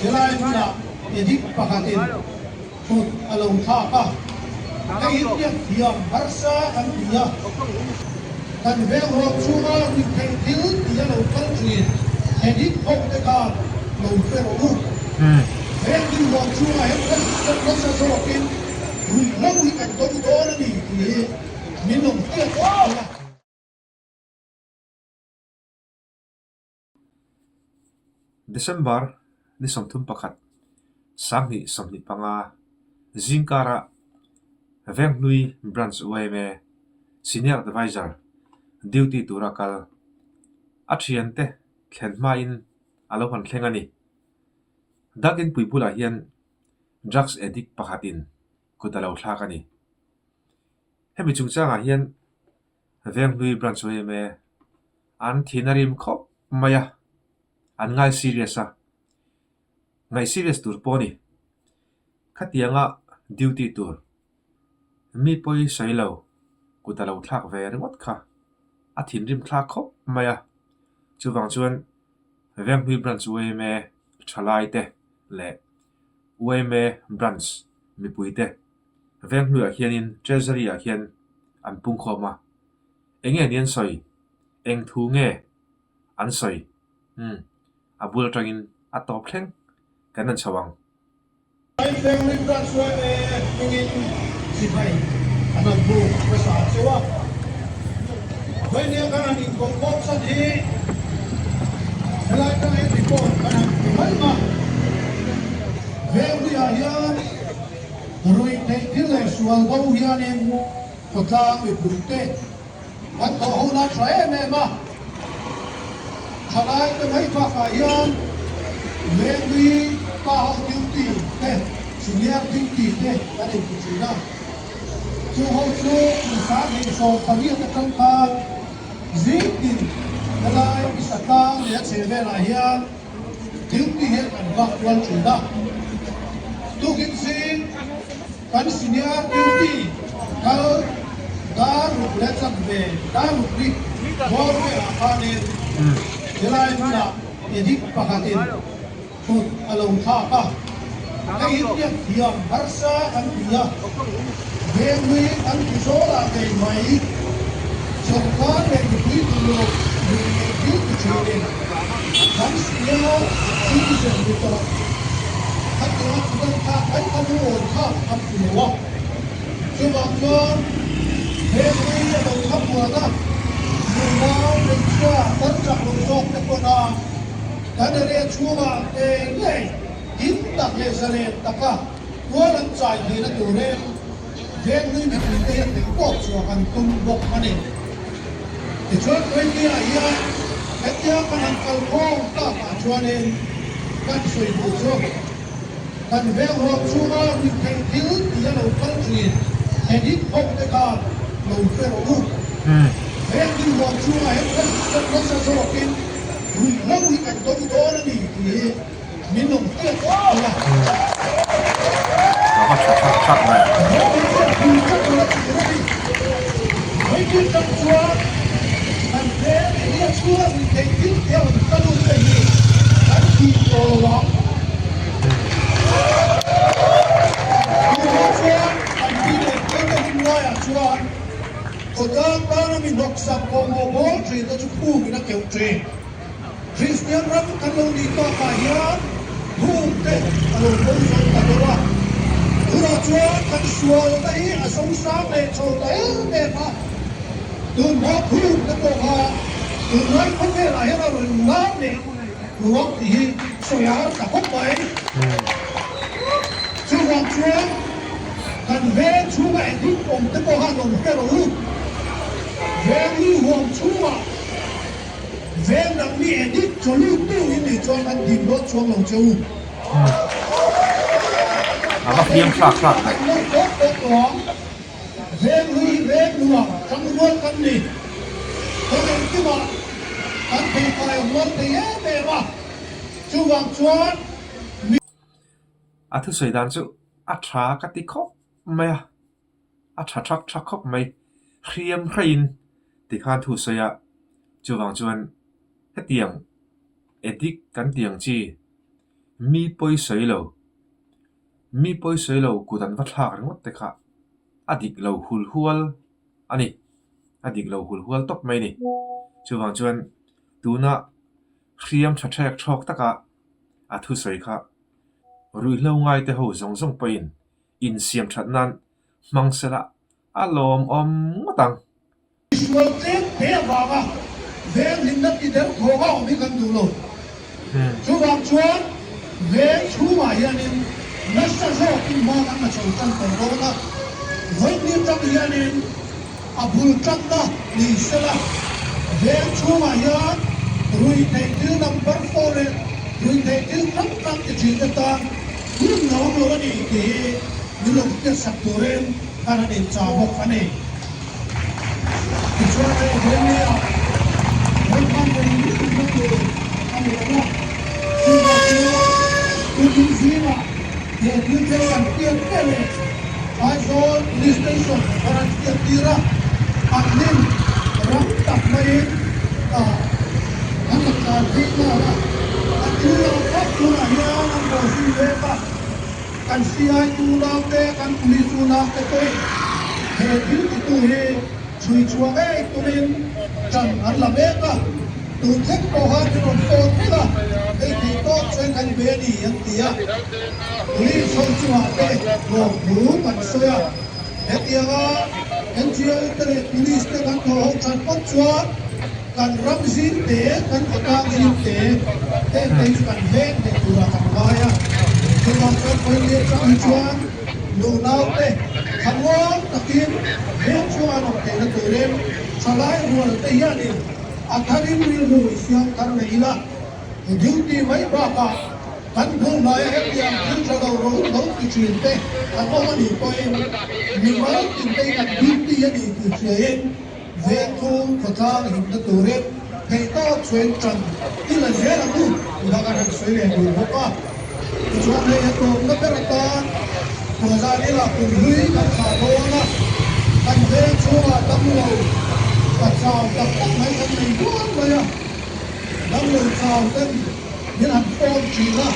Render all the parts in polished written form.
Helai hmunah addict pakhatin kut a lo thlak a, hei hi biak thiam harsa kan ti a, kan veng ruak chhunga ruihtheih thil tih a lo kal thin addict ho te khan lo hre rawh u. Veng thil ruak chhungah hian nasa zawkin ruihhlo hi kan do dawn a ni tih hi min awm hriat zel a. December ni 31, 2025 zingkara Venghlui Branch yma Senior Adviser duty tura kal a thiante thlen hmain a lo han thleng a ni. Dak inpui bulah hian drugs addict pakhatin kut a lo thlak a ni. Hemi chungchangah hian Venghlui Branch yma an thin a rim khawp mai a, an ngai serious a, ngaih serious tur pawh a ni. Khatianga duty tur mi pawi sawi lo kut a lo thlak ve ringawt kha a thinrim thlak khawp mai a, chuvang chuan Venghlui Branch yma thalai te leh yma Branch mipui te Venghluiah hianin Treasury ah hian an pungkhawm a, eng nge ni an sawi? Eng thu nge an sawi? Umm, a bul atangin a tawp thleng kan han chho ang. Venghlui Branch yma hmingin sipai an rawn buk hmasa cheu a, Vainia kan han inkohkhawm chan hi helai tang hian report kan han ti mai a, Venghluiah hian Ruih theih thil leh sual bo hianin khawtlang mipuite kan thawh ho nan tha em em a, thalaite mai bakah hian Venghlui pa ho duty te, senior duty te kan inti thin a, chu ho chu kum 2018 atang khan zingtin helai Pisa tlang leh a chhehvelah hian Duty hian kan vak kual thin a, tukin zing kan senior duty kal dar ruk leh chanve dar ruk rik bawr velah khanin helai hmunah addict pakhatin Kut a lo thlak a, hei hi biak thiam harsa kan ti a, Venghlui kan ti zawlah ngei mai, sawrkar leh mipui duh lo lui ngei thil ti thinin kan senior citizen ni tawh khatianga kut an thlak mai kha lungawi thlak an ti lo a, chuvang chuan Venghlui a lo thlamuan a, nunau hmeichhia kan chak lo zawk te pawn a. Kan area chhungah ngei ngei him tak leh zalen taka tual an chai theihna turin Venghlui mipuite hian theih tawp chhuah kan tum bawk a ni. Tichuan Twenty-ah hian hetia kan han kal khawm takah chuanin kan sawi duh chu kan veng ruak chhunga ruih theih thil tih a lo kal thin edit ho te khan lo hre rawh u. Venghlui ruak chhungah hian nasa zawkin Ruihhlo hi kan do dawn a ni tih hi min awm hriat zel a. Ka va tha thak thak mai. Rawng hian pui tlat lo a tir a ni. Vawikhat tak chuan kan veng area chhunga ruihtheih thil te a rawn kal lut te hi kan tih tawh lo ang. Tunah chuan kan pi leh pute hun laiah chuan Khawtlang tana mi hnawksak pawhmawh bawl thin te chu phungin a keuh thin. Kristian ram kan lo nih takah hian phung te a lo bo zo ta deuh a. Tunah chuan kan sualna hi a sosang leh chho ta em em a. Tunhma phung te pawh kha tunlai khawvelah hian a rawn lar leh ruang tih hi sawi a har ta khawp mai. Chuvang chuan kan veng chhunga engtin awm te pawh khan awm hre rawh u. Veng lu huam chhungah veng dang mi edit chaw lut tu in nih chuan kan dim dawn chuang lo che u. A va hliam thlak thlak mai. Kan lo tawp tawp tawh ang. Veng hlui veng nuam tangrual kan ni. Kan engkimah kan pheikai rual thei em em a, chuvang chuan mi. A thusawi dan chu a tha ka ti khawp mai a, a tha thak thak khawp mai. Hriam hraiin tikhan thu sawi a, chuvang chuan hetiang addict kan ti ang chi. Mi pawi sawi lo, mi pawi sawi lo kut an va thlak ringawt te kha a dik lo hul hual a ni, a dik lo hul hual tawp mai a ni. Chuvang chuan tuna hriam tha threk thlawk taka a thusawi kha ruihhlo ngaite ho zawng zawng pawhin insiam that nan hmang sela a lawmawm ngawt ang. Sual tlem te avanga veng hlimna ti deuh thawng a awm hi kan duh lo. Chuvang chuan veng chhungah hianin nasa zawkin hma kan la chho tan tawh dawn a, vawihni atang hianin a bul tanna ni sela veng chhungah hian ruihtheih thil number four leh ruihtheih thil hrang hrang ti thin te tan hun a awm lo a ni tih hi min lo hriatsak turin kan han inchah bawk a ni. Tichuan hei Venglia Lalpan reng ringna tur a ni lo va, chuvang chuan tukin zingah he thil thleng kan hriat ve leh Aizawl Police Station kan han hriat tir a, an hlim ram tak maiin an la tlan phei nghal a, a tul lo phawt tunah hian an bawhzui mek a. Kan CI unaute, kan Police unaute pawhin he thil titu hi chhui chhuah ngei tumin ṭan an la mek a, tun thleng pawh khan min rawn phone reng a, hei theih tawk chuan kan be a ni an ti a. Police ho chungah te lawmthu kan sawi a, hetianga NGO te leh Police te kan thawh ho ṭan phawt chuan, Kan ram zing te, kan khawtlang zing te, heng te hi chu kan veng thei turah kan ngai a. Chuvang chuan Pawimawh atang hi chuan nunau te thlamuang takin veng chhunga an awm theihna turin thalai rual te hianin a tharin rilru i siam thar leh ila. Duty mai bakah kan bul hnaia hetiang thil tha lo ro lo ti thin te an awm a nih pawhin mimal tin te hi kan duty a ni tih hriain Vengchhung khawtlang himna turin theihtawp chuan ṭan i la zel ang u tih kha ka han sawi leh duh bawk a. Tichuan hei a tawpna ber atan Tuazan ila kum hlui kan thlah dawn a, kan vengchhungah damlo ka chau tak tak mai kan nei dual mai a, damlo chau ten min han phone ṭhin a.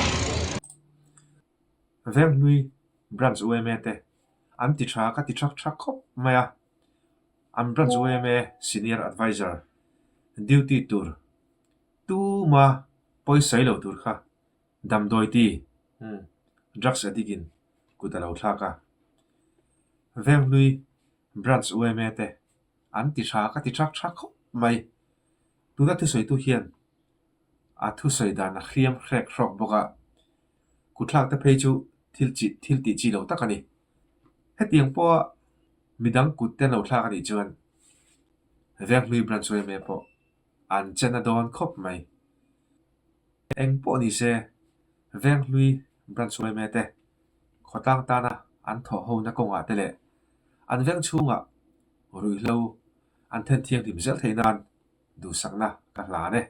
Venghlui Branch UMA te an ti ṭha ka ti ṭhak ṭhak khawp mai a. An Branch yma Senior Adviser duty tur tuma pawisawi lo tur kha damdawi ti drugs addict in kut a lo thlak a. Venghlui Branch yma te an ti tha ka ti thak thak khawp mai. Tuna thusawitu hian a thusawi dan a hriam hrek hrawk bawk a, kutthlak te phei chu thil chi thil tih chi lo tak a ni. Hetiang pawha midang kut te an lo thlak a nih chuan Venghlui Branch yma pawh an chen a dawn khawp mai. Eng pawh ni se Venghlui Branch yma te khawtlang tana an thawh hona kawngah te leh an veng chhungah ruihhlo an then thianghlim zel theih nan duhsakna ka hlan e.